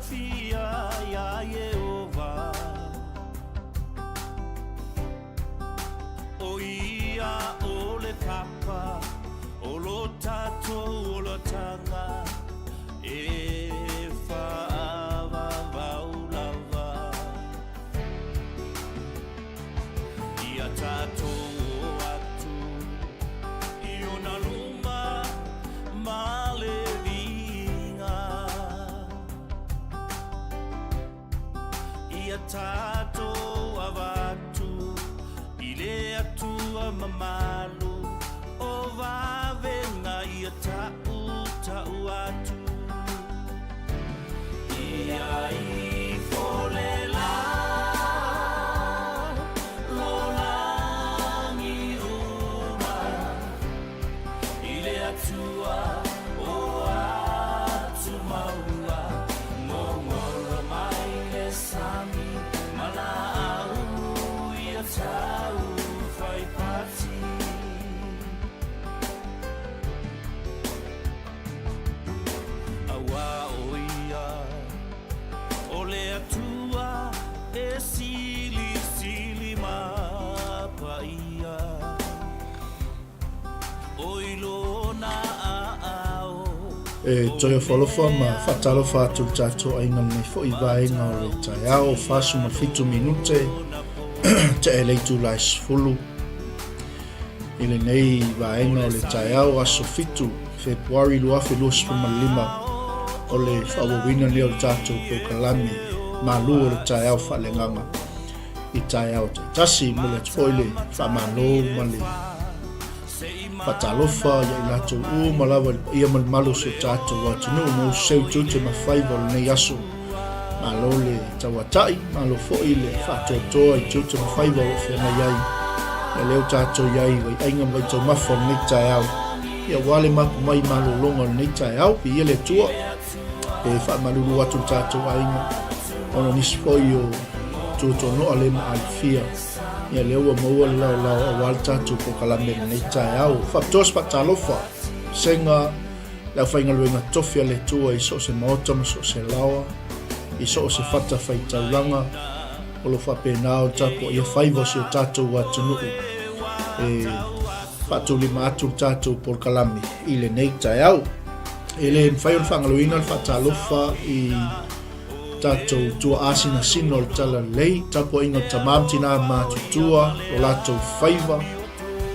fiafia iā Ieova. ʻO ia ʻo le papa o lo tātou olataga e whaavavau lava. Ia tātou o atu i ona luma ma le viiga. Ia tātou avatu i le Atua mamalu o vavenga ia ta'u ta'u atu. Ia ifo le la lo lagi uma i le Atua o atu maua ngongolo mai le sami ma laau ia tau whai pati. Aua o ia o le Atua e silisili ma paia. Oi lona aao. E toe alofa ma faatalofa atu i le tatou aiga lenei foi vaega o le taeao, 47 minute tea i le itula e 10. I lenei vaega o le taeao aso 7 Fepuari 2025, o le faaauauina lea o le tatou polokalame malu o le taeao faaleagaga i taeao taitasi. Momoli atu foi le faamalo ma le faatalofa ia i latou uma lava i le paia ma le mamalu o si o tatou atunuu ma usu seu tiute ma faiva o lenei aso. Malo le tauatai, malo foi le faatoatoa i tiute ma faiva o lo o feagai ai. Ia lea ua tatou i ai i vaiaiga ma vaitaumafa o lenei taeao. Ia aua le mapu mai i malologa o lenei taeao, viia le Atua e faamalulu atu le tatou aiga ona o nisi foi o tuatuanoa le maalifia. Ia lea ua maua le laolao aua le tatou polokalame i lenei taeao. Faapitoa se faatalofa, sega Le aufaigaluega tofi a le Atua i so o se maota ma so o se laoa, i so o se fatafaitaulaga, o lo o faapena ona tapuaia faiva o si o tatou atunuu e faatulima atu le tatou polokalame i lenei taeao. E le mafai ona faagaloina le faatalofa i tatou tuaa sinasina o le Talalelei, tapuaiga o tama ma tina matutua, o latou faiva,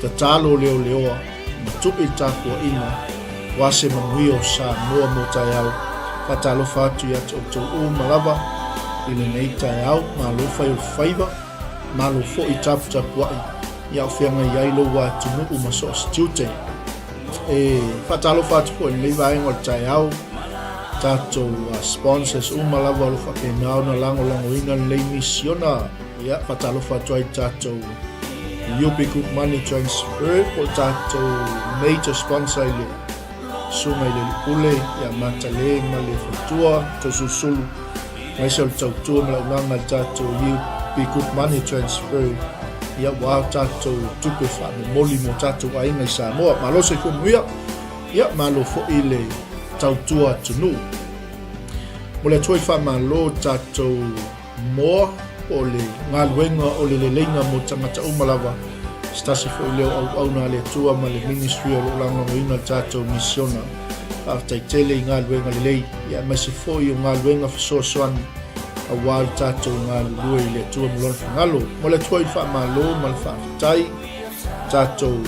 tatalo leoleoa ma tupe i le tapuaiga aua se manuia o Samoa mo taeao. Faatalofa atu ia te outou uma lava i lenei taeao, malo fai o le faiva, malo foi taputapuai ia o feagai ai lou atunuu ma so o se tiute. E faatalofa atu foi i lenei vaega o le taeao, tatou sponsors uma lava o lo o faapena ona lagolagoina lenei misiona. Ia, faatalofa atu ai i tatou UB Group Money Transfer po o tatou major sponsor i le susuga i le Pule ia Matale ma le Faletua, Toesulusulu, aemaise o le tautua ma le auaunaga a le tatou UB Group Money Transfer, ia ua tatou tupe faamomoli mo tatou aiga i Samoa. Malo soifua manuia, ia malo foi le tautua atunuu. Momoli atu ai faamalo tatou Moa, po o le galuega o le leleiga mo tagata uma lava, se tasi foi lea o auauna a le Atua ma le ministry o lo o lagolagoina le tatou misiona. Faafetai tele i galuega lelei, ia aemaise foi o galuega fesoasoani aua le tatou galulue i le Atua ma Lona finagalo. Momoli atu foi le faamalo ma le faafetai tatou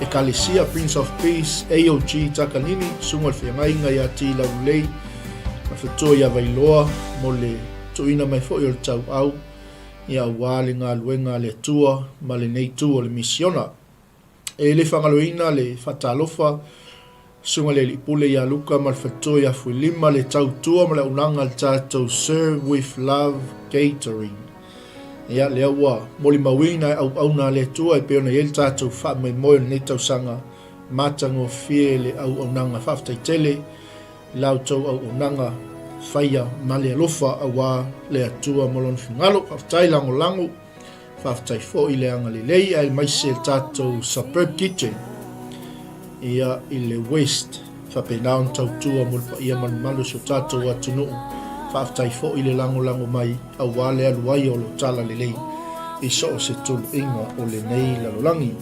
Ekalesia Prince of Peace AOG Takanini, Susuga i le Feagaiga ia Tilaulelei ma Fetoa ia Vailoa mo le tuuina mai foi o le tauau ia aua le galuega a le Atua ma lenei itu o le misiona. E le faagaloina le faatalofa Susuga i le Alii Pule ia Luka ma le Faletua ia Fuilima, le tautua ma le auaunaga a le tatou Serve with Love Catering. Ia, lea ua molimauina e auauna a le Atua e pei ona i ai le tatou faamoemoe o lenei tausaga matagofie le auaunaga. Faafetai tele. I la outou auaunaga faia ma le alofa aua le Atua ma Lona finagalo. Faafetai lagolago, faafetai foi le agalelei aemaise le tatou Superb Kitchen ia i le West. Faapena ona tautua mo le paia ma le mamalu o si o tatou atunuu. Faafetai foi le lagolago mai aua le alu ai o lo talalelei i so o se tuluiga o lenei lalolagi.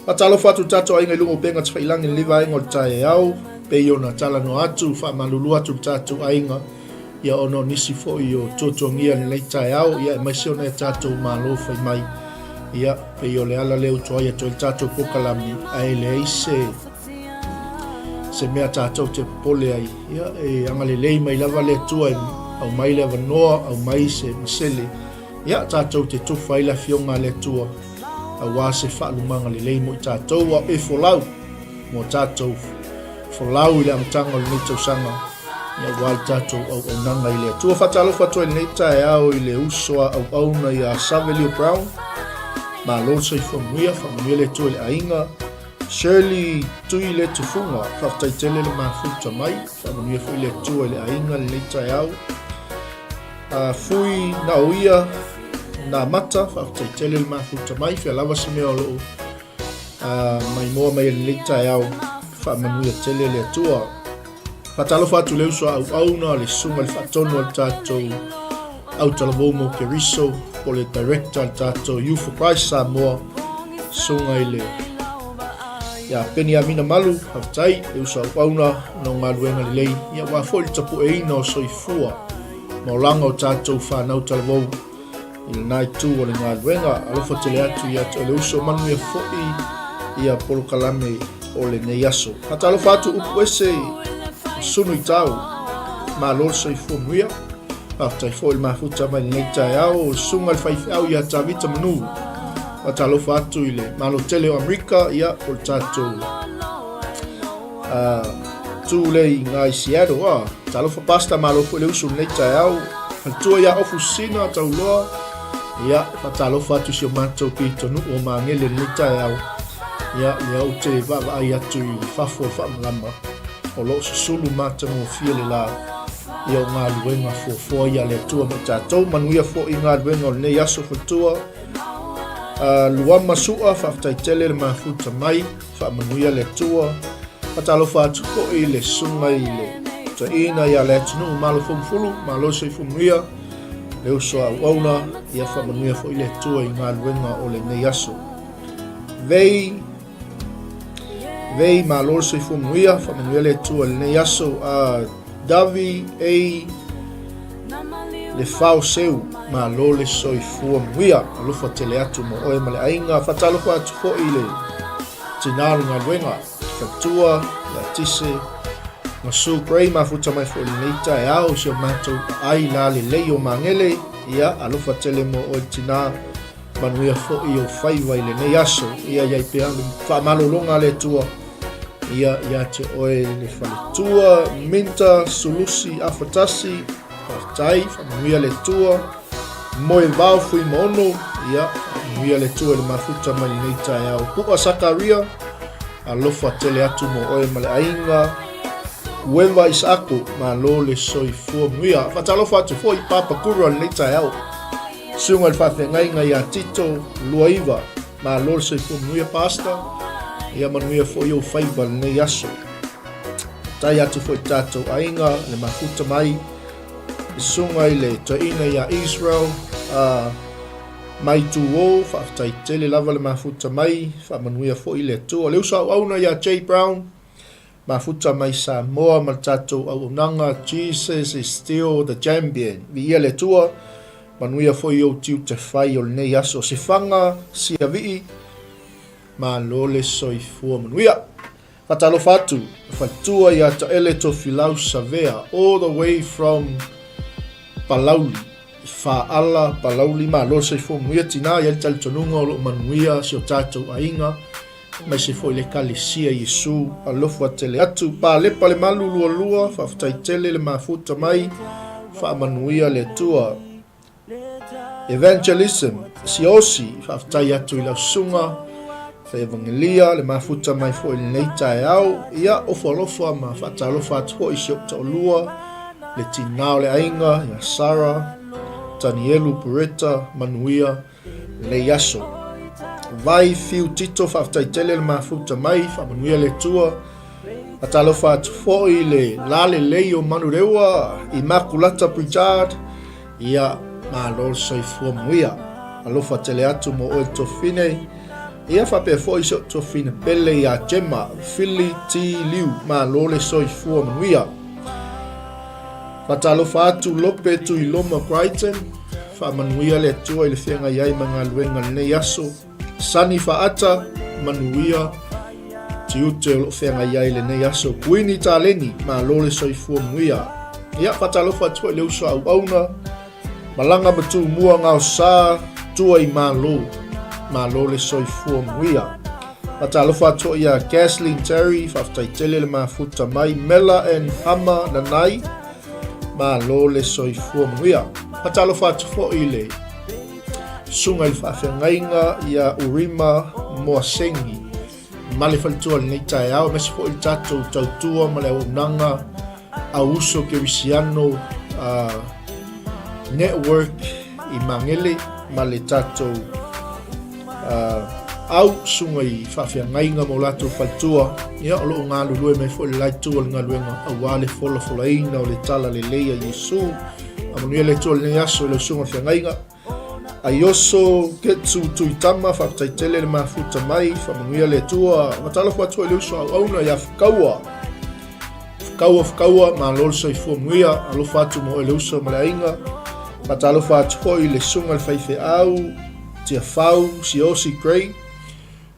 Faatalofa atu tatou aiga i luga o upega tafailangi i lenei vaega o le taeao, pei ona talanoa atu, faamalulu atu le tatou aiga, ia ona o nisi foi o tuatuagia i lenei taeao, ia aemaise ona e tatou malo fai mai, ia pei o le ala lea ua tuai atu ai le tatou polokalame, ae leai se se mea tatou te popole ai, ia e agalelei mai lava le Atua e aumai le avanoa, aumai se masele, ia tatou te tufa ai le Afioga a le Atua, aua se faalumaga lelei mo i tatou, a e folau mo tatou folau i le amataga o lenei tausaga, ia aua le tatou auaunaga i le Atua. Faatalofa atu ai lenei taeao i le uso a auauna ia Savelio Brown. Malo le soifua manuia, faamanuia le Atua i le aiga. Shirley Tui le Tufuga, faafetai tele le mafuta mai, faamanuia foi le Atua i le aiga lenei taeao. Fui na o ia na mata, faafetai tele le mafuta mai, fea lava se mea o loo maimoa mai e lenei taeao, faamanuia tele le Atua. Faatalofa atu le uso a auauna, le susuga i le faatonu a le tatou Autalavou mo Keriso, po le director a le tatou Youth for Christ Samoa, susuga i le ia Peniamina Malu, faafetai le uso a auauna ona o galuega lelei, ia aua foi le tapueina o soifua ma olaga o tatou fanau talavou i lena itu o le galuega. Alofa tele atu ia te oe le uso, manuia foi ia polokalame o lenei aso. Faatalofa atu upu ese sunu i tau, malo le soifua manuia. Faafetai foi le mafuta mai lenei taeao, susuga le faifeau ia Tavita Manu. Faatalofa atu i le malo tele o Amerika, ia o le tatou tu le i ngā i Seattle. Ah, talofa pasta malo foi le usu lenei taeao. Faletua ia Ofu Sina Tauloa. Ia, faatalofa atu si o matou pitonuu o Magele lenei taeao. Ia, lea ou te vaavaai atu i fafo o faamalama. O lo o susulu matagofie le la. Ia o galuega fuafua ia le Atua mo tatou. Manuia foi galuega o lenei aso faletua. Luama Sua, faafetai tele le mafuta mai. Faamanuia le Atua. Faatalofa atu foi i le susuga i le toeaina ia Leatunuu Malo Fomufulu, malo le soifua manuia, le uso a auauna, ia faamanuia foi le Atua i galuega o lenei aso. Vei, vei, malo le soifua manuia, faamanuia le Atua i lenei aso. Davi A. Le fao seu, malo le soifua manuia, alofa tele atu mo oe ma le aiga. Faatalofa atu foi i le tina o le galuega, faletua, ia Tise, ma Sue Gray, mafuta mai foi i lenei taeao i si o matou aai la lelei o Magele. Ia, alofa tele mo oe le tina, Manuia foi ou faiva i lenei aso. Ia iai pea le faamalologa a le Atua. Ia ia te oe le faletua, Minta Sulusi Afatasi, faafetai, faamanuia le Atua. Moe vao Fuimaono, ia faamanuia le Atua i le mafuta mai lenei taeao. Pu'a Sakaria, alofa tele atu mo oe ma le aiga. Ueva Isaako, malo le soifua manuia. Faatalofa atu foi Papa Kura lenei taeao. Susuga i le Faafeagaiga ia Tito Luaiva, malo le soifua manuia Pastor, ia manuia foi ou faiva lenei aso. Tai atu foi tatou aiga le mafuta mai, le susuga i le toeaina ia Israel, mai Tuo, faafetai tele lava le mafuta mai, faamanuia foi le Atua. Le uso auauna ia Jay Brown, Mafuta mai Samoa ma le tatou auaunaga Jesus is still the champion. Viia le Atua, manuia foi ou tiute fai o lenei aso. Sifaga, Siavii, malo le soifua manuia. Faatalofa atu, faletua ia Taele Tofilau Savea, all the way from Palauli, Faala, Palauli, malo le soifua manuia tina, i ai le talitonuga o lo o manuia si o tatou aiga. Aemaise foi le Ekalesia Iesu alofa tele atu. Palepa le malu lualua, faafetai tele le mafuta mai, faamanuia le Atua. Evangelism, Siosi, faafetai atu i lau susuga, fai evangelia, le mafuta mai foi i lenei taeao. Ia, ofo alofa ma faatalofa atu foi i si ou toalua, le tina o le aiga, ia Sarah, Tanielu Pureta, manuia lenei aso. Vai Fiu Tito, faafetai tele le mafuta mai, faamanuia le Atua. Faatalofa atu foi i le lalelei o Manurewa i Makulata Pritchard, ia, malo le soifua manuia. Alofa tele atu mo oe Tofine. Ia faapea foi si ou Tofine pele ia Gemma Fili T Liu, malo le soifua manuia. Faatalofa atu Lope Tuiloma Crichton, faamanuia le Atua i le feagai ai ma galuega i lenei aso. Sani Faata, manuia tiute o lo o feagai ai i lenei aso. Kuini Taleni, malo le soifua manuia. Ia, faatalofa atu foi i le uso a auauna, Malaga ma Tumua Gaosa, tua i Malo, malo le soifua manuia. Faatalofa atu foi ia Kathleen Terry, faafetai tele le mafuta mai, Mela and Hama Nanai, malo le soifua manuia. Faatalofa atu foi i le susuga i le faafeagaiga ia Urima Moasengi ma le faletua i lenei taeao, aemaise foi le tatou tautua ma le auaunaga Auuso Kerisiano Network i Magele ma le tatou au susuga i faafeagaiga ma o latou faletua, ia o lo o galulue mai foi le la itu o le galuega aua le folafolaina o le tala lelei a Iesu. Faamanuia le Atua i lenei aso i lau susuga feagaiga. Aioso Ketsu Tuitama, faafetai tele le mafuta mai, faamanuia le Atua. Faatalofa atu foi i le uso auauna ia Fukaua. Fukaua, Fukaua, malo le soifua manuia, alofa atu mo oe le uso ma le aiga. Faatalofa atu foi i le susuga i le faifeau, Tiafau, Siosi Gray,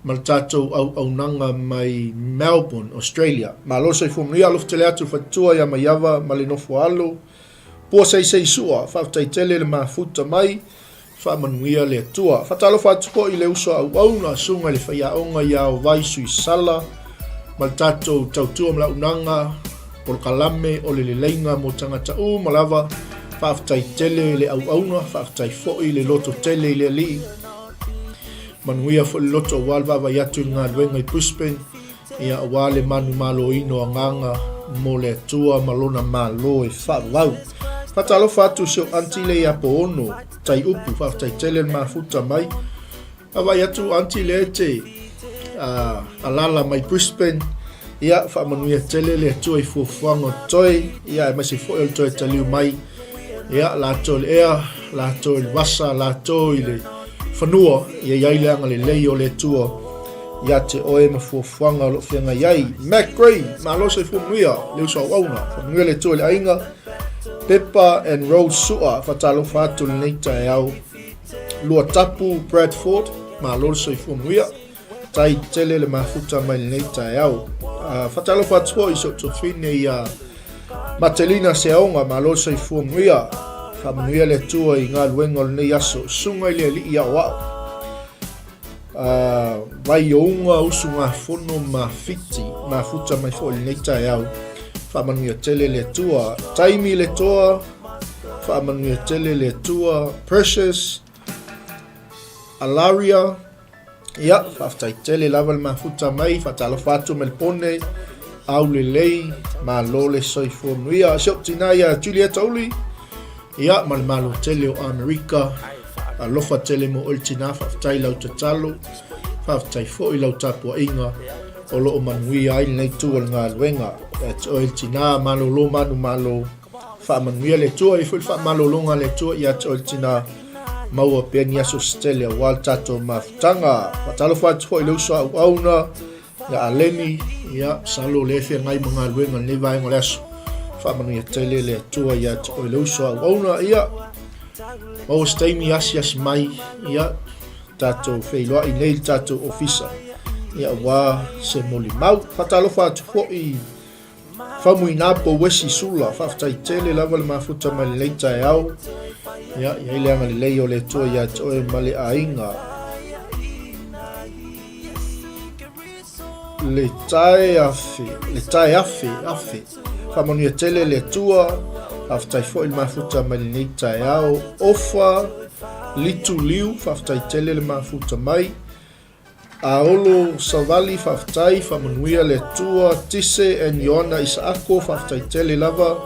ma le tatou auaunaga mai Melbourne, Australia. Malo le soifua manuia, alofa tele atu le faletua ia Maiava ma le nofo alo. Pua seisei sua, faafetai tele le mafuta mai, faamanuia le Atua. Faatalofa atu foi i le uso a auauna, susuga i le faiaoga ia Ovai Suisala, ma le tatou tautua ma le auaunaga, polokalame o le leleiga mo tagata uma lava. Faafetai tele le auauna, faafetai foi le loto tele i le Alii. Manuia foi le loto aua le vaavaai atu i le galuega i Brisbane. Ia, aua le manumaloina o agaga mo le Atua ma Lona Malo e faavavau. Faatalofa atu i si ou aunty lea ia Poono Taiupu, faafetai tele le mafuta mai. Vaavaai atu aunty lea e te uh, alala mai Brisbane. Ia, faamanuia tele le Atua i fuafuaga o toe, ia, aemaise foi o le toe taliu mai. Ia, latou i le ea, latou i le vasa, latou i le fanua, ia i ai le agalelei o le Atua ia te oe ma fuafuaga o lo o feagai ai. Mac Gray, malo soifua manuia, le uso auauna, faamanuia le Atua i le aiga. Pepa and Rose Sua, faatalofa atu i lenei taeao. Luatapu Bradford, malo le soifua manuia. Tai tele le mafuta mai lenei taeao. Uh, faatalofa atu foi i si ou tuafine ia Matelina Seaoga, malo le soifua manuia. Faamanuia le Atua i galuega o lenei aso. Susuga i le Alii Aoao. Uh, Vaiouga usugafono ma Fiti, mafuta mai foi i lenei taeao. Faamanuia tele le Atua. Taimi le toa, faamanuia tele le Atua. Precious, Alaria, ia, faafetai tele lava le mafuta mai, faatalofa atu mai le pone, aulelei, malo le soifua manuia. Si ou tina ia Julieta Uli, ia, ma le malo tele o Amerika, alofa tele mo oe le tina, faafetai lau tatalo, faafetai foi lau tapuaiga, o lo o manuia ai lenei itu o le galuega. Ia te oe le tina, malolo manu malo, Faamanuia le Atua, e foi le faamalologa a le Atua ia te oe le tina, maua pea ni aso se tele aua le tatou mafutaga. Faatalofa atu foi i le uso a auauna, ia Aleni, ia masalo lea e feagai ma galuega i lenei vaega o le aso. Faamanuia tele le Atua ia te oe le uso a auauna, ia maua se taimi asiasi mai, ia tatou feiloai nei i le tatou ofisa, ia aua se molimau. Faatalofa atu foi Faumuina Pouesi Sula, faafetai tele lava le mafuta mai lenei taeao. Ia, i ai le agalelei o le Atua ia te oe ma le aiga. Le tae afe, le tae afe, afe. Faamanuia tele le Atua, faafetai foi le mafuta mai lenei taeao. Ofa Litu Liu, faafetai tele le mafuta mai. Aolo Savali faafetai faamanuia le Atua Tise and Ioana Isaako faafetai tele lava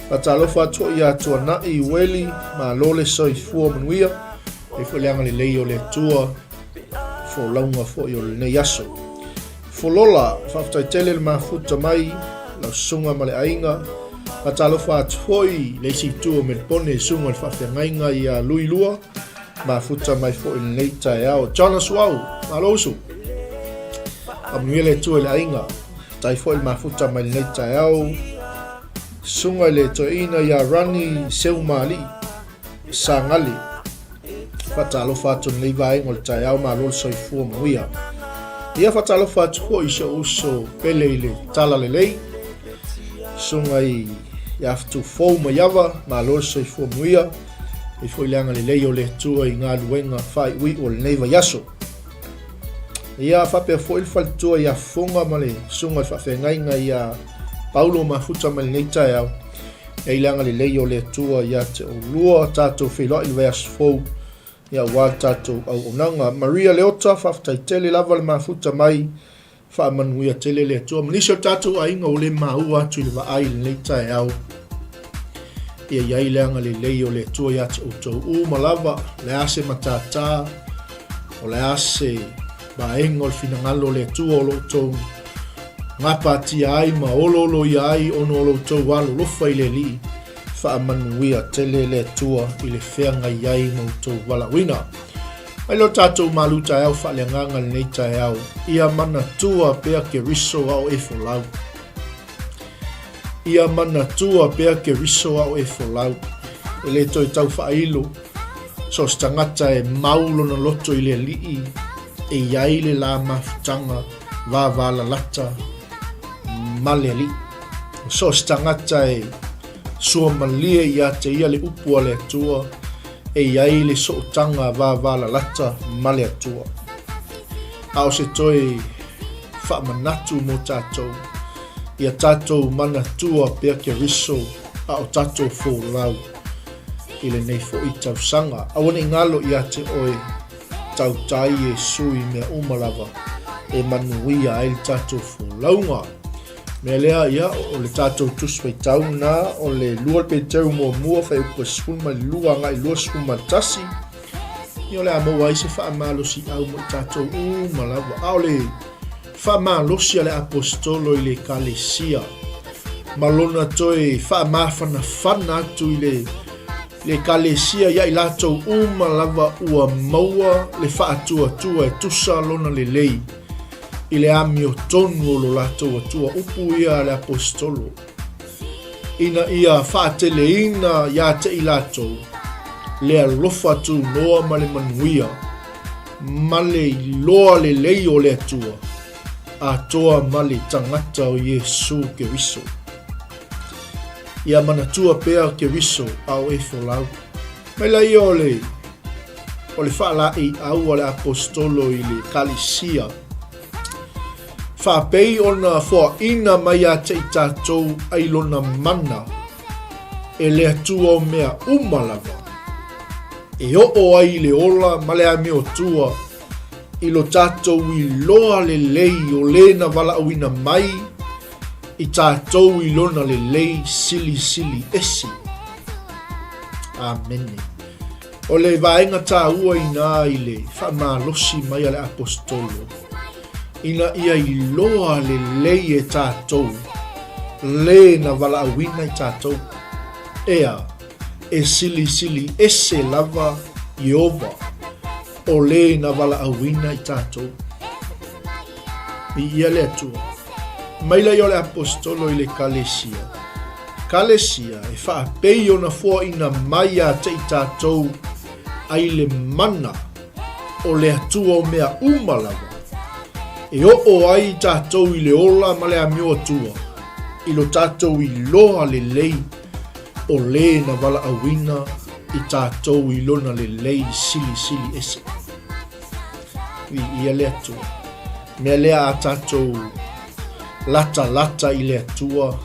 Faatalofa atu foi ia Tuanai Ueli malo le soifua manuia e foi le agalelei o le Atua folauga foi o lenei aso. Folola, faafetai tele le mafuta mai lau susuga ma le aiga. Faatalofa atu foi i le isi itu o Melipone i susuga i le faafeagaiga ia Lui Lua, mafuta mai foi i lenei taeao. Jonas Wau, malo uso. Faamanuia le Atua i le aiga. Faafetai foi le mafuta mai lenei taeao. Susuga i le toeaina ia Rani Seumaalii Sagale. Faatalofa atu i lenei vaega o le taeao, malo le soifua manuia. Ia faatalofa atu foi i si ou uso pele i le tala lelei. Susuga i ia Fitufou Maiava, malo le soifua manuia. E foi le agalelei o le Atua i galuega faaiuiu o lenei vaiaso. Ia faapea foi le faletua ia Fofoga ma le susuga i le faafeagaiga ia Paulo Mafuta mai lenei taeao. E i le agalelei o le Atua ia te oulua, tatou feiloai i le vaiaso fou, ia aua le tatou auaunaga. Maria Leota, faafetai tele lava le mafuta mai, faamanuia tele le Atua. Ma nisi o tatou aiga ua le maua atu i le vaai i lenei taeao. Ia i ai le agalelei o le Atua ia te outou uma lava, o le a se matata, o le a se vaega o le finagalo o le Atua o lo outou gapatia ai ma olooloia ai ona o lo outou alolofa i le Alii, faamanuia tele le Atua i le feagai ai ma outou valaauina. Mai lo tatou malu taeao faaleagaga lenei taeao, ia manatua pea Keriso a o e folau. Ia manatua pea Keriso a o e folau. E le toe tau faailo, so o se tagata e mau lona loto i le Alii, e i ai le la mafutaga vavalalata ma le Alii. So o se tagata e suamalie ia te ia le upu a le Atua, e i ai le sootaga vavalalata ma le Atua. A o se toe faamanatu mo tatou, ia tatou manatua pea Keriso a o tatou folau i lenei foi tausaga. Aua ne i galo ia te oe, tautai Iesu i mea uma lava e manuia ai le tatou folauga. Mea lea, ia, o le tatou Tusi Faitau lena, o le 2 Peteru muamua, fuaiupu 12 agai 21, ia o le a maua ai se faamalosiau mo i tatou uma lava. A o le faamalosi a le Aposetolo i le Ekalesia, ma lona toe faamafanafana atu i le le Ekalesia ia i latou uma lava ua maua le faatuatua e tusa lona lelei i le amiotonu o lo latou Atua, upu ia a le Aposetolo, ina ia faateleina ia te i latou le alofa tunoa ma le manuia ma le iloa lelei o le Atua, atoa ma le tagata o Iesu Keriso. Ia manatua pea Keriso a o e folau. Mai laia o le o le faalaeiau a le Aposetolo i le Ekalesia, faapei ona foaina mai ia te i tatou ai lona mana e le Atua o mea uma lava, e oo ai i le ola ma le amiotua i lo tatou iloa lelei o le na valaauina mai i tatou i lona lelei silisili ese. Amene. O le vaega taua inā i le faamalosi mai a le Aposetolo, ina ia iloa lelei e tatou le na valaauina i tatou. Ea, e silisili ese lava Ieova o le na valaauina i tatou. Viia le Atua. Maila ia o le Aposetolo i le Ekalesia, Ekalesia e faapei ona foaina mai ia te i tatou ai le mana o le Atua o mea uma lava, e oo ai tatou i le ola ma le amio Atua, i lo tatou iloa lelei o le na valaauina i tatou i lona lelei silisili ese. Viia le Atua. Mea lea a tatou latalata i le Atua,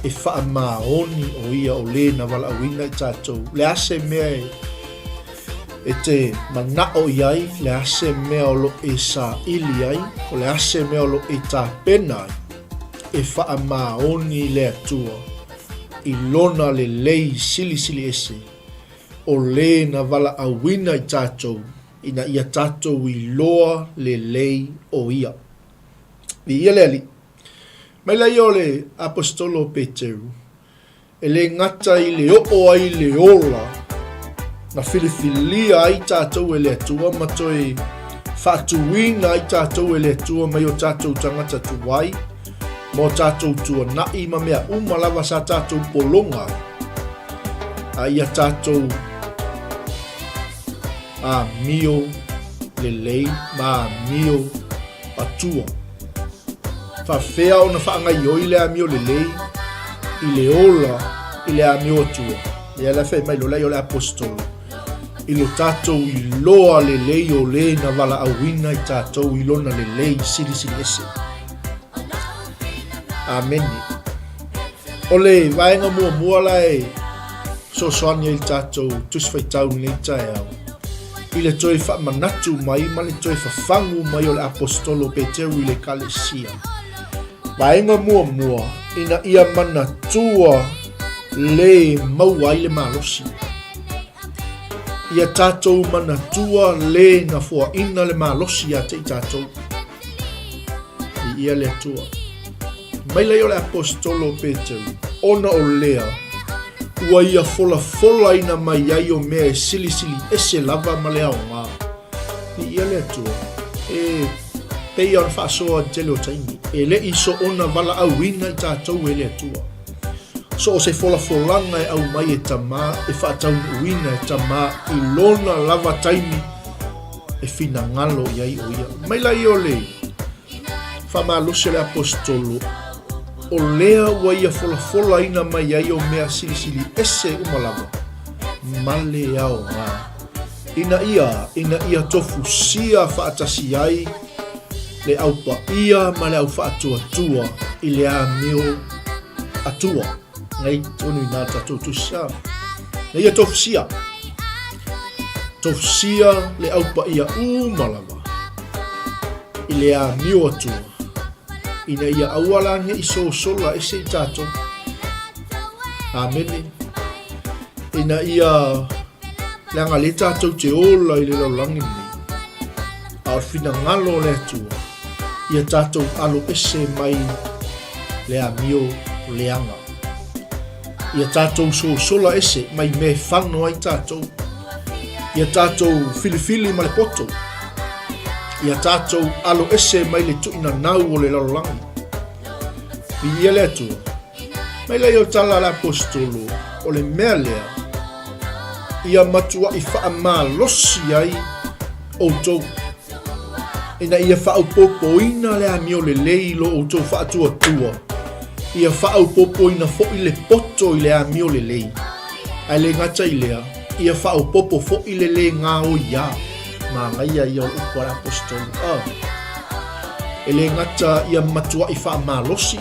e faamaoni o ia o le na valaauina i tatou. Le a se mea e, e te manao i ai, le a se mea o lo e saili ai, o le a se mea o lo e tapena ai, e faamaoni le Atua i lona lelei silisili ese, o le na valaauina i tatou, ina ia tatou iloa lelei o ia. Viia le Alii. Mai laia o le Aposetolo o Peteru, e le gata i le oo ai le ola na filifilia ai tatou e le Atua ma toe faatuina ai tatou e le Atua mai o tatou tagata tuai ma o tatou tuanai ma mea uma lava sa tatou pologa ai, a ia tatou amio lelei ma amio Atua. Faafefea ona faagaioi le amio lelei i le ola i le amio Atua? Ia la fai mai lola i o le aposetolo i lo tatou iloa lelei o le na valaauina i tatou i lona lelei silisili ese. Amene. O le vaega muamua la e fesoasoani ai i le tatou Tusi Faitau i lenei taeao, i le toe faamanatu mai ma le toe fafagu mai o le Aposetolo Peteru i le Ekalesia. Vaega muamua, ina ia manatua le maua ai le malosi. Ia tatou manatua le na foaina le malosi ia te i tatou. Viia le Atua. Mai lai o le Aposetolo o Peteru, ona o lea, ua ia folafolaina mai ai o mea e silisili ese lava ma le aoga. Viia le Atua. E pei ona faasoa i le tele o taimi, e le i soona valaauina i tatou e le Atua. So o se folafolaga e aumai e Tama, e faataunuuina e Tama i lona lava taimi e finagalo i ai o ia. Mai lai o le faamalosi o le Aposetolo, o lea ua ia folafolaina mai ai o mea silisili ese uma lava, ma le aoga, ina ia, ina ia tofusia faatasi ai le Au Paia ma le Au Faatuatua i le amio Atua. Nei tonu i nā tatou tusi sa. Nei ia tofusia. Tofusia le Au Paia uma lava i le amio Atua, ina ia aua la ne i sosola ese i tatou. Amene. Ina ia leaga le tatou te ola i le lalolagi lenei, a o le finagalo o le Atua, ia tatou alo ese mai le amio leaga. Ia tatou sosola ese mai mea e fano ai tatou. Ia tatou filifili ma le poto. Ia tatou alo ese mai le tuinanau o le lalolagi. Viia le Atua. Mai lai o tala a le Aposetolo, o le mea lea, ia matuai faamalosi ai outou, ina ia faaopoopoina le amio lelei i lo outou faatuatua, ia faaopoopoina foi le poto i le amio lelei, ae le gata i lea, ia faaopoopo foi le lē gaoiā. Manaia ia o le upu a le Aposetolo. Oh. E le gata ia matuai faamalosi,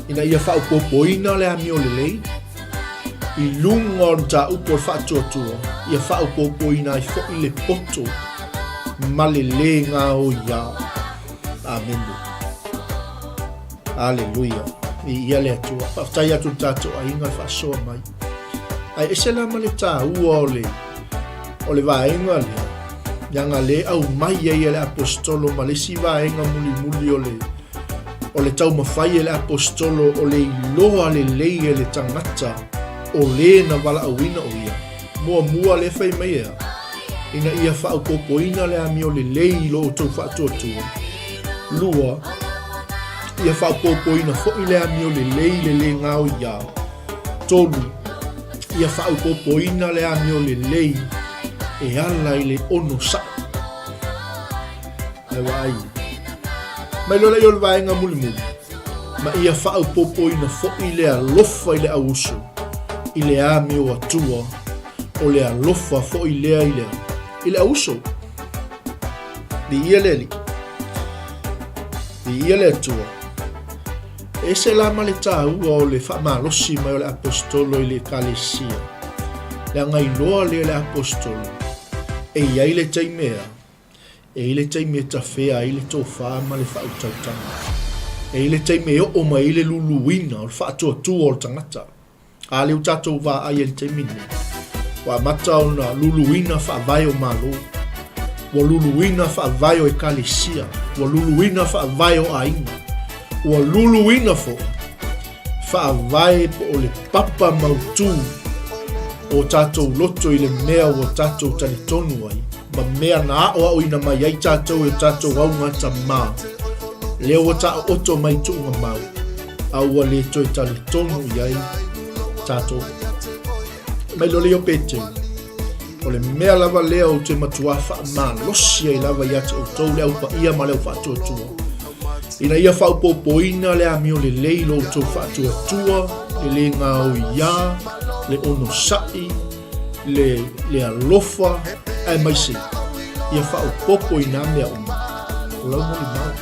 ina ia faaopoopoina le amio lelei, i luga o le mataupu o le faatuatua, ia faaopoopoina ai foi le poto ma le lē gaoiā. Amene. Aleluia. Viia le Atua. Faafetai atu i le tatou aiga le faasoa mai. Ae ese la ma le tāua o le o le vaega lea, leaga le aumai ai e le Aposetolo ma le isi vaega mulimuli o le o le taumafai e le Aposetolo o le iloa lelei e le tagata o le na valaauina o ia. Muamua lea fai mai ea, ina ia faaopoopoina le amio lelei i lo outou faatuatua. Lua, ia faaopoopoina foi le amio lelei i le lē gaoiā. 3, ia faaopoopoina le amio lelei e ala i le onosai. Ae vaai, mai loa lea o le vaega mulimuli, ma ia faaopoopoina foi le alofa i le auuso, i le amio Atua, o le alofa foi lea i le, i le auuso. Viia le Alii. Viia le Atua. E ese la ma le tāua o le faamalosi mai o le Aposetolo i le Ekalesia, leaga iloa lea e le Aposetolo, e i ai le taimi ea, e i ai le taimi e tafea ai le tofa ma le faautautaga. E i ai le taimi e oo mai ai le luluina o le faatuatua o le tagata. A lea ua tatou vaai ai i le taimi lenei, ua amata ona luluina faavae o Malo. Ua luluina faavae o ekalesia, ua luluina faavae o aiga, ua luluina foi faavae po o le papa mautū o tatou loto i le mea ua tatou talitonu ai ma mea na aoaoina mai ai tatou e o tatou augatamā, lea ua taooto mai tuugamau, a ua le toe talitonu i ai tatou. Mai loa lea o Peteru, o le mea lava lea ou te matuā faamalosi ai lava ia te outou le au paia ma le au faatuatua, ina ia faaopoopoina le amio lelei i lo outou faatuatua, le lē gaoiā, le onosai, le, le alofa, aemaise ia faaopoopo i nā mea uma o lau molimau.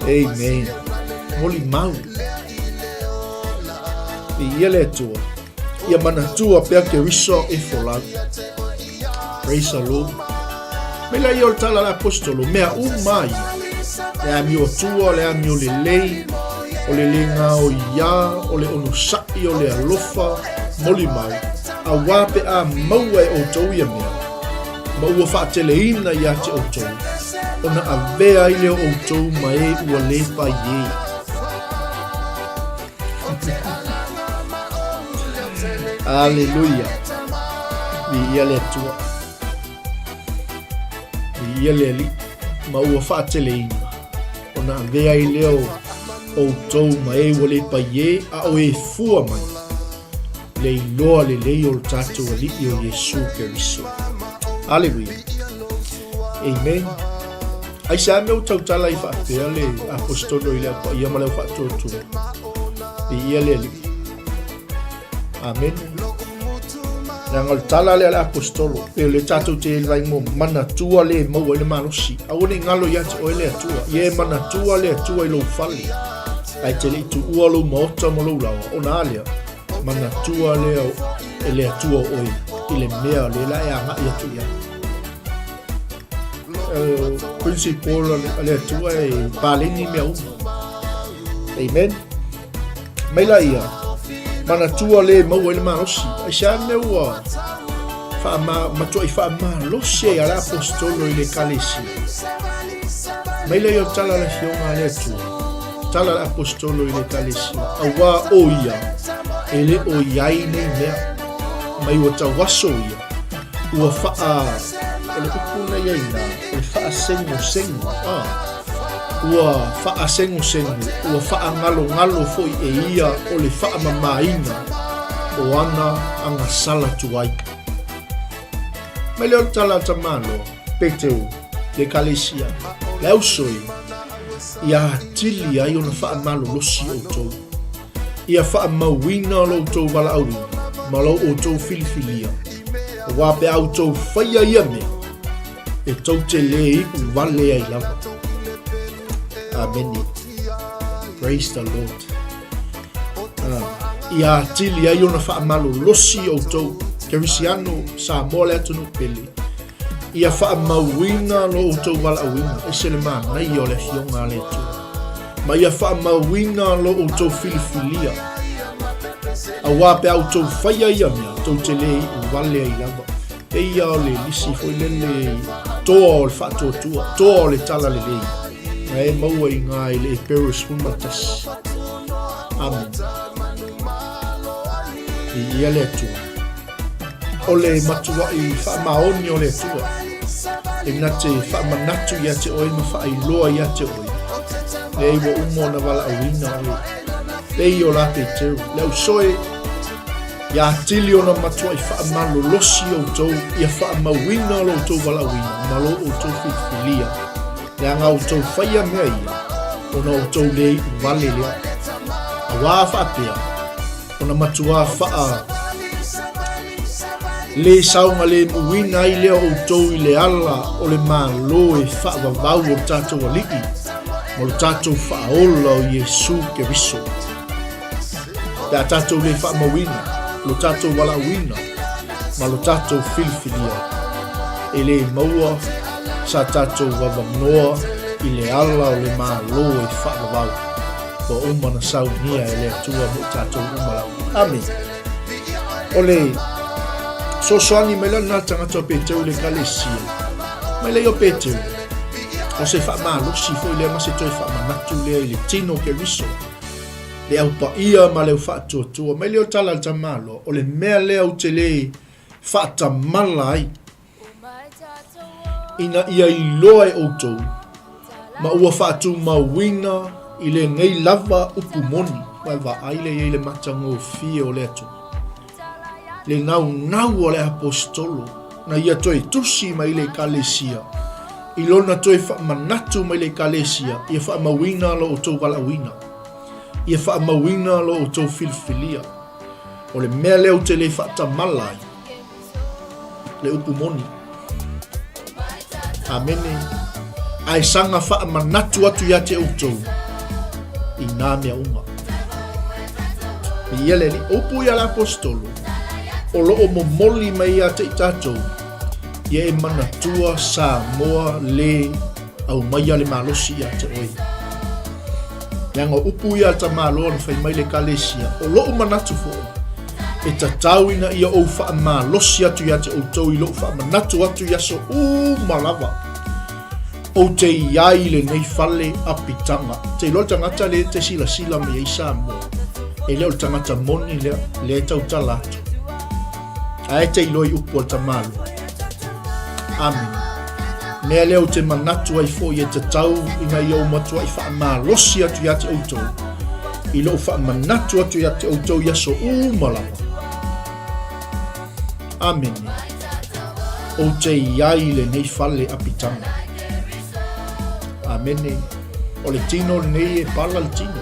Amen. Molimau. Viia le Atua. Ia manatua pea Keriso e folau. Praise the Lord. Mai la ia o le tala a le apostolo, mea uma ia. Le amio atua, le amio lelei, o le le gaoiā, o le onosai, o le alofa, molimau, auā pe a maua e outou ia mea, ma ua faateleina ia te outou, ona avea ai lea o outou ma e ua le pai e. Aleluia. Viia le Atua. Viia le Alii. Ma ua faateleina, ona avea ai lea o outou ma e ua le pai e, a o e fua mai le iloa lelei o le tatou Alii o Iesu Keriso. Aleluia. Amen. Aisea mea ua tautala ai faapea le Aposetolo i le Au Paia ma le Au Faatuatua? Viia le Alii. Amene. Leaga o le tala lea a le Aposetolo, e o le tatou te vai mo manatua le maua i le malosi. Aua ne i galo ia te oe le Atua. Ia e manatua le Atua i lou fale. Ae te le i tuua lou maota ma lou laoa. Ona a lea, manatua lea e le Atua o oe i le mea o lea la e agai atu i ai. Principle a le Atua e paleni mea uma. Amen. Mai la ia, manatua le maua i le malosi. Aisea mea ua whaama, matuai faamalosi ai a le apostolo i le ekalesia. Mai la ia o tala le afioga a le Atua, tala le apostolo i le ekalesia, auā o ia, e le o i ai nei mea, mai ua tauaso ia, ua whaa, o le upu na ia ina, o le whaasengosego, ah, ua faasegosego, ua faagalogalo foi e ia o le faamamaina o ana agasala tuai. Mai lea o le tala a Tamaloa, Peteu, le Ekalesia, le ausoi, ia atili ai ona faamalolosi outou, ia faamauina lo outou valaauina ma lo outou filifilia, aua pe a outou faia ia mea, e tou te lē iʻu vale ai lava. Amene. Praise the Lord. Ia atili ai ona faamalolosi outou, Kerisiano, Samoa le atunuu pele, ia faamauina lo outou valaauina, ese le manaia o le afioga a le Atua, ma ia faamauina lo outou filifilia, auā pe a outou faia ia mea, tou te lē iʻu vale ai lava. Pei ia o le lisi foi lele toa o le faatuatua, toa o le tala lelei, na e maua i ngā i le Eperu 11. Amen. Viia le Atua. O le matuai faamaoni o le Atua, e na te faamanatu ia te oe ma faailoa ia te oe, leai ua uma ona valaauina oe. Pei o la Peteru, le ausoe, Ia atili ona matuai faamalolosi outou, ia faamauina lo outou valaauina ma lo outou filifilia, leaga outou faia mea ia, ona outou le iu vale lea. Auā faapea, ona matuā faa le saogalemuina ai lea o outou i le ala o le Malo e faavavau o le tatou Alii ma lo tatou Faaola o Iesu Keriso. Pe a tatou le faamauina lo tatou valaauina ma lo tatou filifilia, e le maua sa tatou avanoa i le ala o le Malo e faavavau ua uma na saunia e le Atua mo i tatou uma lava. Amene. O le Fesoasoani mai la lena tagata o Peteru i le Ekalesia. Mai lea o Peteru, o se faamalosi foi lea ma se toe faamanatu lea i le tino o Keriso, le au paia ma le au faatuatua. Mai lea o tala a le tamaloa, o le mea lea ou te le faatamala ai, ina ia iloa e outou, ma ua faatumauina i lenei lava upu moni, ma e vaai lea i ai le matagofie o le Atua. Le naunau o le aposetolo na ia toe tusi mai i le Ekalesia, i lona toe faamanatu mai i le Ekalesia, ia faamauina lo outou valaauina, ia faamauina lo outou filifilia. O le mea lea ou te le faatamala ai, le upu moni. Amene. Ae saga faamanatu atu ia te outou i nā mea uma. Ia le Alii. Upu ia le apostolo, o loo momoli mai ia te i tatou, ia e manatua Samoa le aumaia le malosi ia te oe. Leaga o upu ia a tamaloa na fai mai le Ekalesia, o lou manatu foi, e tatau ina ia ou faamalosi atu ia te outou i lou faamanatu atu i aso uma lava. Ou te i ai i lenei fale apitaga. Te iloa le tagata lea e te silasila mai ai Samoa, e le o le tagata moni lea, lea e tautala atu. Ae te iloa i upu a le tamaloa. Amene. Mea lea ou te manatu ai foi e tatau ina ia ou matuai faamalosi atu ia te outou, i lou faamanatu atu ia te outou i aso uma lava. Amene. Ou te i ai i lenei fale apitaga. Amene. O le tino lenei e pala le tino.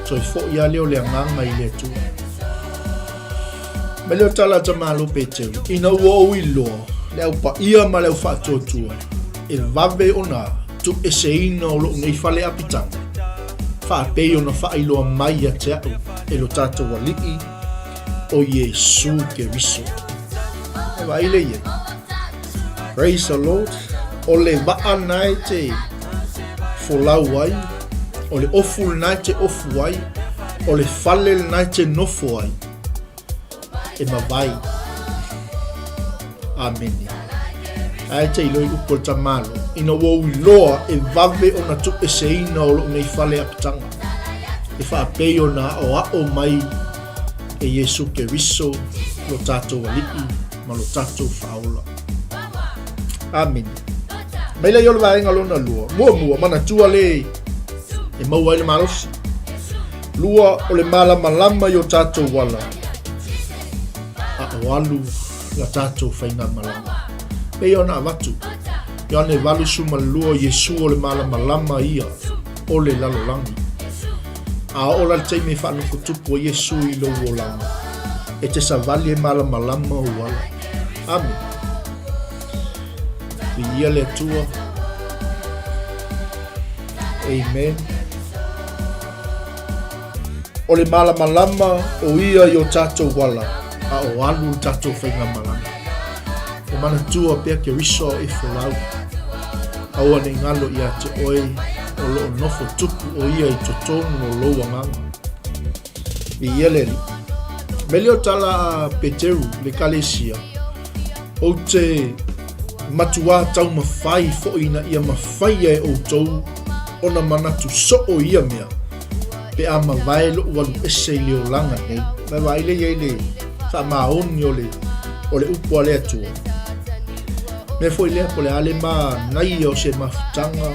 Toe foi lava lea o le agaga i le Atua. Mai lea o tala a Tamalo Peteru, ina ua ou iloa le au paia ma le au faatuatua, e vave ona tuueseina o lou nei fale apitaga, faapei ona faailoa mai ia te au e lo tatou Alii o Iesu Keriso. E vaai lea i ai. Praise the Lord. O le vaa na e te folau ai, o le ofu lena e te ofu ai, o le fale lena e te nofo ai, e mavae. Amene. Ae te iloa i upu o le tamalo, ina ua ou iloa e vave ona tuueseina o lou nei fale apitaga, e faapei ona aʻoaʻo mai e Iesu Keriso lo tatou Alii ma lo tatou Faaola. Amene. Mai lea i o le vaega lona lua. Muamua, manatua le e maua ai le malosi. Lua, o le malamalama i o tatou ala, a o alu la tatou faigamalaga. Pei ona avatu, Ioane 8:12, Iesu o le malamalama ia o le lalolagi. A oo la le taimi e faanofotupu ai Iesu i lou olaga, e te savali e malamalama ou ala. Amene. Viia le Atua. Amen. O le malamalama o ia i o tatou ala, a o alu le tatou faigamalaga. E manatua pea Keriso e folau. Aua ne i galo ia te oe o loo nofo tupu o ia i totonu o lou agaga. Viia le Alii. Mele o tala a Peteru le Ekalesia, Ou te matuā taumafai foi ina ia mafaia e outou ona manatu soo i ia mea, pe a mavae loʻu alu ese i le olaga nei. Ma e vaai lea i ai le faamaoni o le, o le upu a le Atua. Mea foi lea, po o le a le manaia o se mafutaga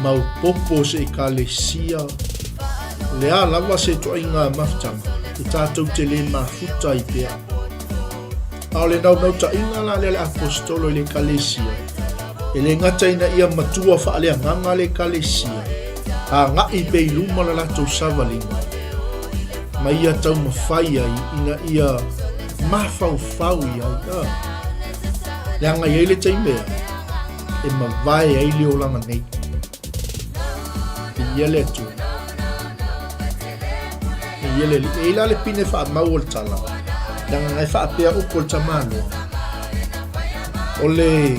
maopopo o se Ekalesia, o le a lava se ituaiga mafutaga, e tatou te le mafuta ai pea. A o le naunautaiga la lea a le Aposetolo i le Ekalesia, e le gata ina ia matua faaleagaga le Ekalesia, agai pea i luma le latou savaliga, ma ia taumafai ai ina ia mafaufau i ai, a, leaga i ai le taimi e mavae ai le olaga nei. Viia le Atua. Viia le Alii. E i la le pine faamau o le tala, leaga e faapea upu o le tamaloa, o le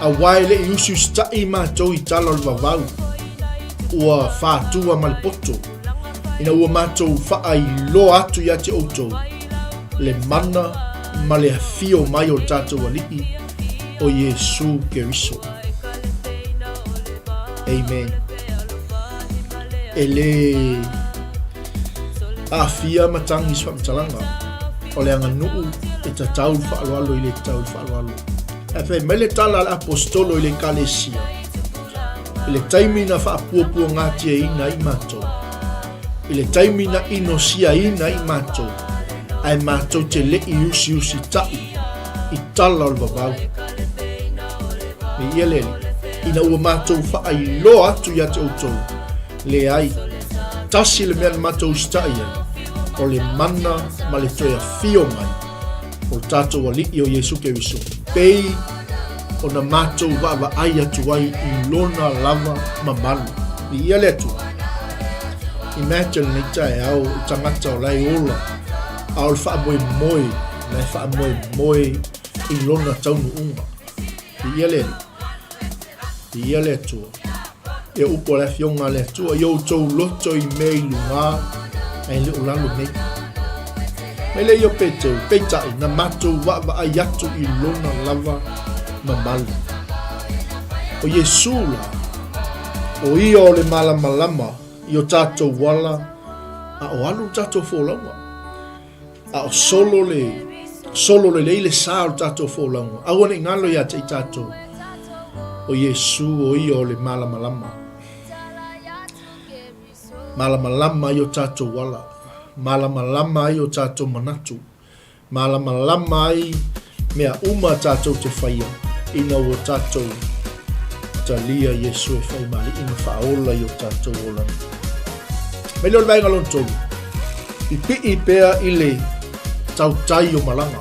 auā e le i usiusitaʻi matou i tala o le vavau, ua fatua ma le poto, ina ua matou faailoa atu ia te outou le mana ma le afio mai o le tatou Alii o Iesu Keriso. Amen. E le aafia matagi i se faamatalaga, o le aganuu e tatau le faaaloalo i le tatau i le faaaloalo. Ae fai mai le tala a le Aposetolo i le Ekalesia, i le taimi na faapuapuagatiaina ai matou, i le taimi na inosiaina ai matou, ae matou te le i usiusitai i tala o le vavau. Viia le Alii, ina ua matou faailoa atu ia te outou, leai, tasi le mea na matou usitai ai, o le mana ma le toe afio mai o le tatou Alii o Iesu Keriso, pei ona matou vaavaai atu ai i lona lava mamalu. Viia le Atua. Imagine lenei taeao i tagata o la e ola, a o le faamoemoe, la e faamoemoe i lona taunuuga. Viia le Alii. Viia le Atua. Ia upu a le Afioga a le Atua, i outou loto i mea i luga, ae le o lalo nei. Mai le ia o Peteru, peitai, na matou vaavaai atu i lona lava mamalu. O Iesu la, o ia o le malamalama i o tatou ala, a o alu le tatou folauga. A o solo le, solo lelei le sa o le tatou folauga. Aua ne i galo ia te i tatou, o Iesu o ia o le malamalama. Malamalama ai o tatou ala, malamalama ai o tatou manatu, malamalama ai mea uma tatou te faia ina ua tatou talia Iesu e fai ma Alii ma faaola i o tatou olaga. Mai lea o le vaega lona tolu, pipii pea i le tautai o malaga.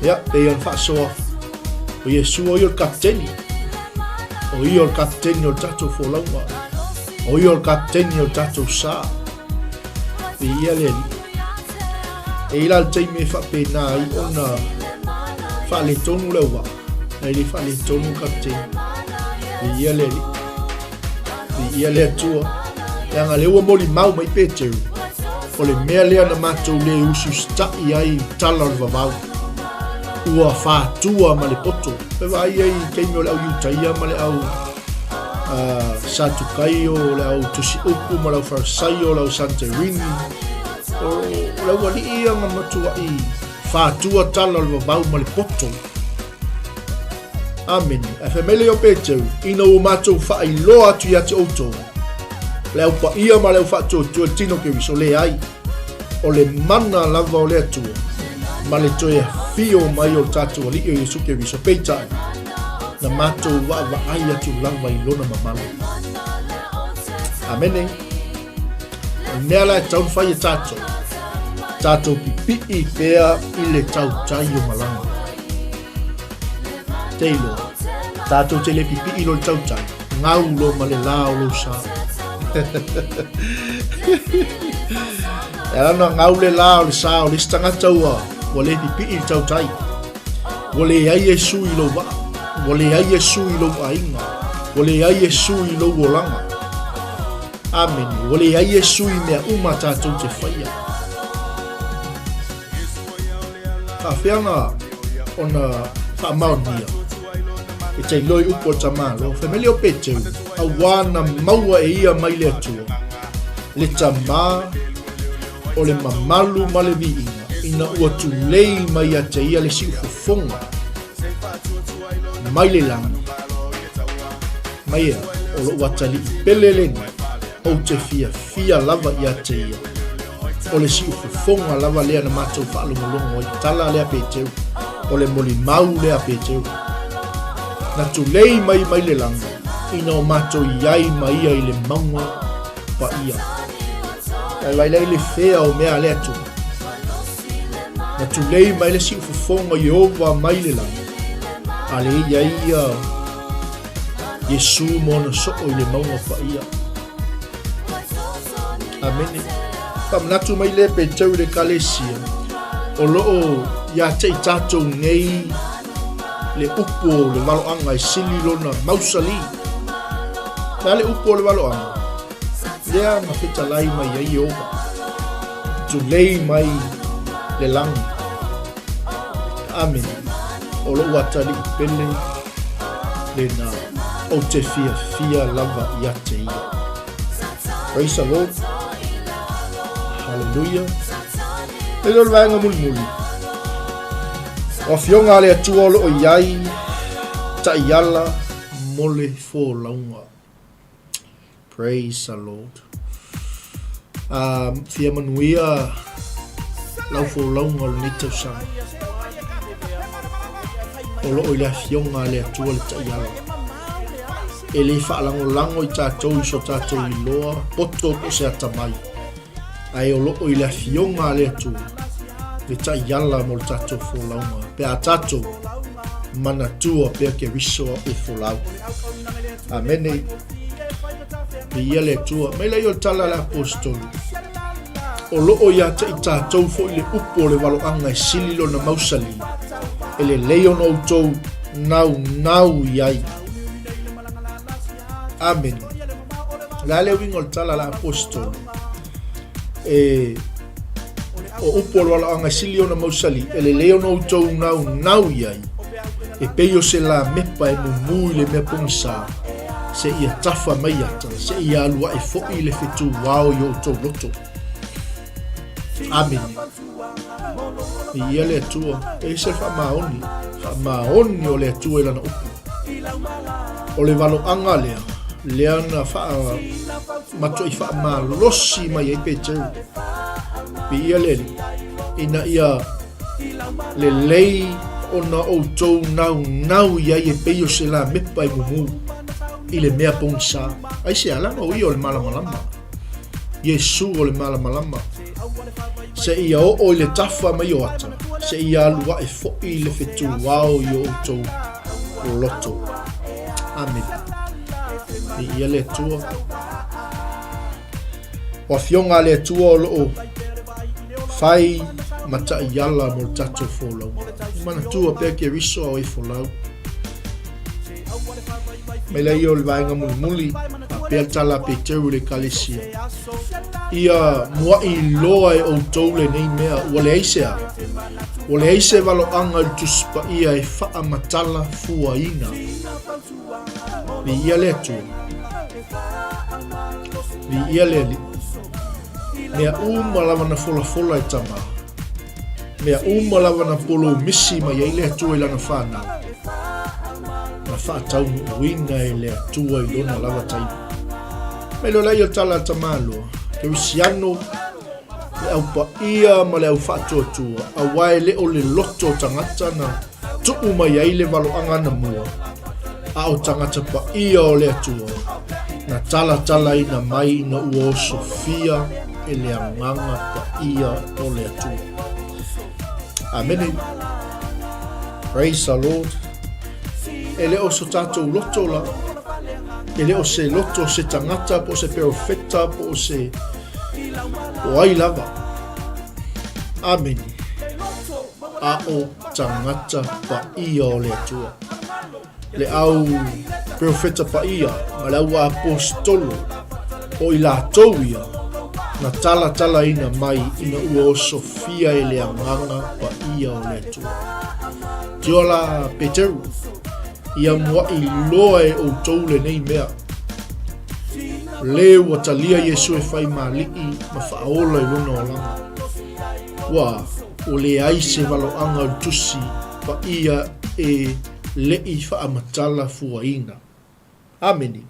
Ia, pei ona faasoa, o Iesu o ia o le kapiteni. O ia o le kapiteni o le tatou folauga. O ia o le kapiteni o le tatou sa. Viia le Alii. E i la le taimi e faapena ai ona faaletonu le auvaa, ae le faaletonu le kapiteni. Viia le Alii. Viia le Atua. Leaga lea ua molimau mai Peteru, o le mea lea na matou le usiusitai ai i tala o le vavau, ua fatua ma le poto. E vaai ai i taimi o le au Iutaia ma le au Satukaio, o le au Tusiupu ma le au Farisaio, o le au Santerini, o le aualii ia na matuai fatua tala o le vavau ma le poto. Amene. Ae fai mai le o Peteru, ina ua matou faailoa atu ia te outou, le au paia ma le au faatuatua i le tino Keriso, leai, o le mana lava o le Atua, ma le toe afio mai o le tatou Alii o Iesu Keriso, peitai, na matou vaavaai atu lava i lona mamalu. Amene. O le mea la e tatau ona fai e tatou, tatou pipii pea i le tautai o malaga. Te iloa, tatou te le pipii loa i le tautai, gau loa ma le la o lou sa. E ala ona gau le la o le sa o le isi tagata ua, ua le pipii i le tautai. Ua leai Iesu i lou vaa, ua leai Iesu i lou aiga, ua leai Iesu i lou olaga. Amene. Ua leai Iesu i mea uma tatou te faia. Faafefea ona ona faamaonia e te iloa i upu a le tamaloa. Fai mai le o Peteru, auā na maua e ia mai le Atua, le Tamā o le mamalu ma le viiga, ina ua tulei mai ia te ia le siufofoga mai le lagi. Mai ea, o lou atalii pele lenei, ou te fiafia lava ia te ia. O le siufofoga lava lea na matou faalogologo ai, tala lea Peteru, o le molimau lea Peteru. Na tulei mai mai le lagi, ina o matou i ai ma ia i le mauga paia. Ae vailai le fea o mea a le Atua. Na tulei mai le siufofoga o Ieova mai le lagi, a le i ai ia Iesu ma ona soo i le mauga paia. Amene. Faamanatu mai le Peteru i le Ekalesia, o loo ia te i tatou nei le upu o le valoaga e sili lona mausali. Le a le upu o le valoaga? Lea na fetalai mai ai Ieova. Tulei mai le lagi. Amene. O lou atalii pele lena ou te fiafia lava ia te ia. Praise the Lord. Hallelujah. E le o le vaega mulimuli. O afioga a le Atua o loo i ai taiala mo le folauga. Praise the Lord. Fia manuia lau folauga o lenei tausaga. O loo i le afioga a le Atua le taiala. E le faalagolago i tatou i so tatou iloa poto po o se atamai. Ae o loo i le afioga a le Atua le taiala mo le tatou folauga pe a tatou manatua pea Keriso e folau. Amene. Viia le Atua. Mai lea o le tala a le Aposetolo. O loo ia te i tatou foi le upu o le valoaga e sili lona mausali, e lelei ona outou naunau i ai. Amene. O le a le uiga o le tala a le Aposetolo? E o upu o le valoaga e sili ona mausali, e lelei ona outou naunau i ai, e pei o se lamepa e mumu i le mea pogisa, seia tafa mai ata, seia alu ae foi le fetuao i o outou loto. Amene. Viia le Atua. E ese le faamaoni, faamaoni o le Atua i lana upu. O le valoaga lea, lea na faa matuai faamalosi mai ai Peteru. Viia le Alii, ina ia lelei ona outou naunau i ai e pei o se lamepa e mumu i le mea pogisa. Aisea? Leaga o ia o le malamalama. Iesu o le malamalama. Seia oo i le tafa mai o ata, seia alu ae foi le fetuao i o outou loto. Amene. Viia le Atua. O afioga a le Atua o loo fai ma taiala mo le tatou folauga. Manatua pea Keriso a o e folau. Mai lea ia o le vaega mulimuli, faapea le tala a Peteru i le ekalesia. Ia muaʻi loa e outou lenei mea, ua leai se a? Ua leai se valoaga i le Tusi Paia e faamatala fuaina. Viia le Atua. Viia le Alii. Mea uma lava na folafola e Tama. Mea uma lava na polomisi mai ai le Atua i lana fanau, na faataunuuina e le Atua i lona lava taimi. Mai loa lea o le tala a Tamaloa, Kerisiano, le au paia ma le au faatuatua, aua e le o le loto o tagata na tuu mai ai le valoaga anamua, a o tagata paia o le Atua, na talatalaina mai ina ua osofia e le Agaga Paia o le Atua. Amene. Praise the Lord. E le o so tatou loto la. E le o se loto o se tagata, po o se perofeta, po o se o ai lava. Amene. A o tagata paia o le Atua. Le au perofeta paia ma le au aposetolo, o i latou ia na talatalaina mai ina ua osofia e le Agaga Paia o le Atua. Tio la Peteru, ia muaʻi loa e outou lenei mea, le ua talia Iesu e fai ma Alii ma faaola i lona olaga. Ua ua leai se valoaga o le Tusi Paia e leʻi faamatala fuaina. Amene.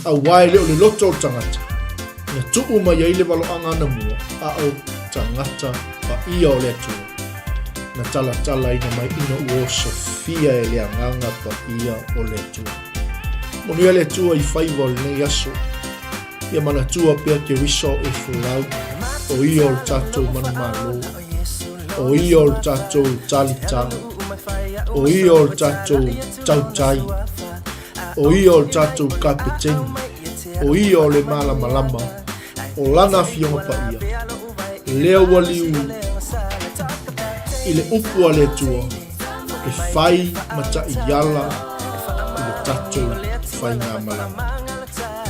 Aua e le o le loto o le tagata, na tuu mai ai le valoaga anamua, a o tagata paia o le Atua, na talatalaina mai ina ua osofia e le Agaga Paia o le Atua. Manuia le Atua i faiva o lenei aso. Ia manatua pea Keriso e folau, o ia o le tatou manumalo, o ia o le tatou talitalo, o ia o le tatou tautai, o ia o le tatou kapeteni, o ia o le malamalama, o lana Afioga Paia, lea ua liu i le upu a le Atua e fai ma taiala i le tatou faigamalaga.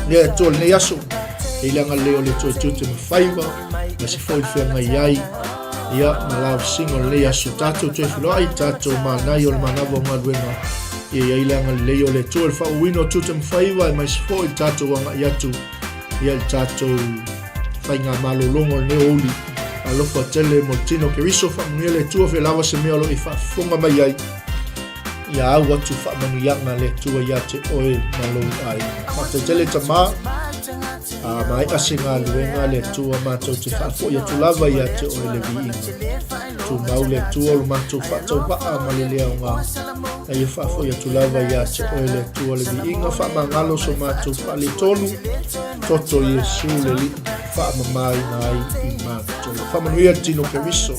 Le Atua i lenei aso, e i le agalelei o le Atua i tiute ma faiva, ma se foi le feagai ai Ia, ma lausiga o lenei aso tatou toe feiloai, tatou manaia o le manava o galuega. Ia i ai le agalelei o le Atua i le faaauauina o tiute ma faiva, aemaise foi le tatou agai atu ia i le tatou faiga malologa o lenei aoauli. Alofa tele mo le tino Keriso, faamanuia le Atua, fea lava se mea o lo o e faafofoga mai ai. Ia au atu faamanuiaga le Atua ia te oe ma lou aiga. Faafetai tele tama, a maea se galuega le Atua matou te faafoi atu lava ia te oe le viiga. Tumau le Atua o lo matou faatauvaa ma le le aoga. A ia faafoi atu lava ia te oe le Atua le viiga, faamagalo so matou faaletonu, toto Iesu le Alii faamamaina ai i matou. Faamanuia le tino Keriso.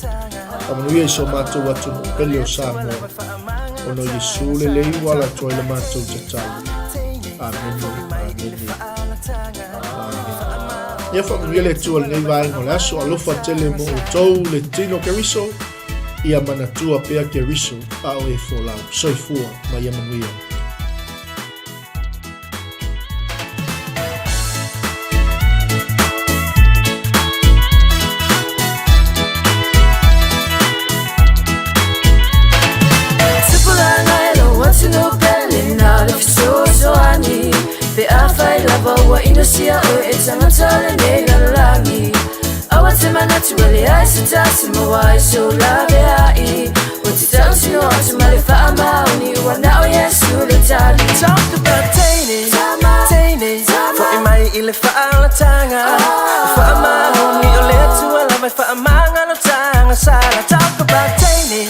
Faamanuia i so matou atunuu pele o Samoa, ona o Iesu lelei ua ala atu ai le matou tatalo. Amene, amene, amene. Ia faamanuia le Atua i lenei vaega o le aso, alofa tele mo outou le tino Keriso, ia manatua pea Keriso a o e folau. Soifua ma ia manuia. Pe afai lava ua inosia oe e tagata o lenei lalolagi Aua te manatu e leai se tasi maua ai sou laveai Ua te tautino atu ma le faamaoni Ua na o Iesu le tali Talk about teine, teine Fo'i mai i le faaolataga Faamaoni o le Atua lava e faamagalotaga Sala Talk about teine,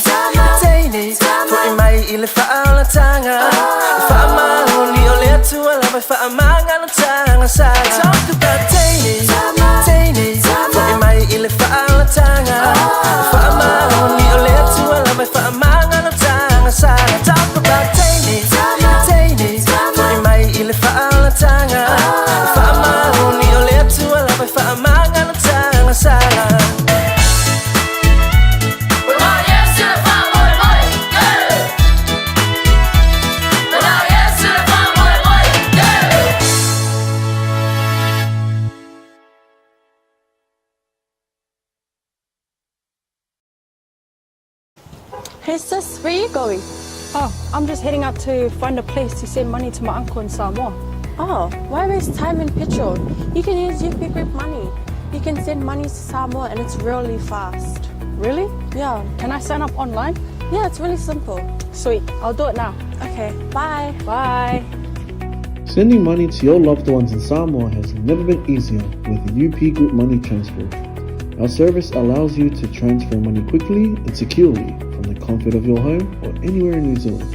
teine Fo'i mai i le faaolataga Faamaoni o le Atua lava e faamagalotaga Sala Talk about teine, teine Fo'i mai i le faaolataga Faamaoni o le Atua lava e faamagalotaga Sala Talk about teine, teine Fo'i mai i le faaolataga Faamaoni o le Atua lava e faamagalotaga Sala Hey sis, where you going? Oh, I'm just heading out to find a place to send money to my uncle in Samoa. Oh, why waste time and petrol? You can use UP Group Money. You can send money to Samoa and it's really fast. Really? Yeah. Can I sign up online? Yeah, it's really simple. Sweet, I'll do it now. Okay, bye. Bye. Sending money to your loved ones in Samoa has never been easier with UP Group Money Transfer. Our service allows you to transfer money quickly and securely from the comfort of your home or anywhere in New Zealand.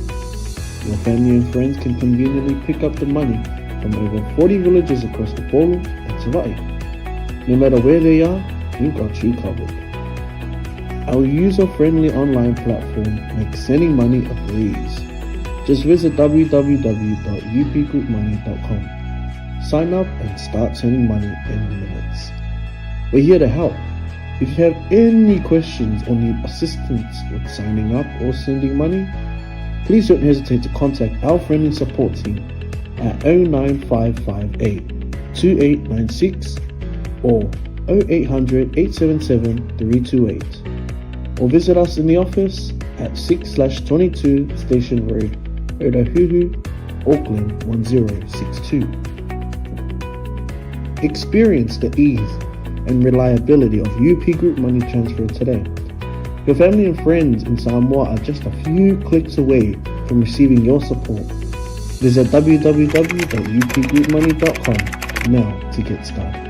Your family and friends can conveniently pick up the money from over 40 villages across the Upolu and Savaii. No matter where they are, we've got you covered. Our user-friendly online platform makes sending money a breeze. Just visit www.upgroupmoney.com. Sign up and start sending money in minutes. We're here to help. If you have any questions or need assistance with signing up or sending money, please don't hesitate to contact our friendly support team at 09558 2896 or 0800 877 328 or visit us in the office at 6/22 Station Road, Otahuhu, Auckland 1062. Experience the ease and reliability of UP Group Money Transfer today. Your family and friends in Samoa are just a few clicks away from receiving your support. Visit www.upgroupmoney.com now to get started.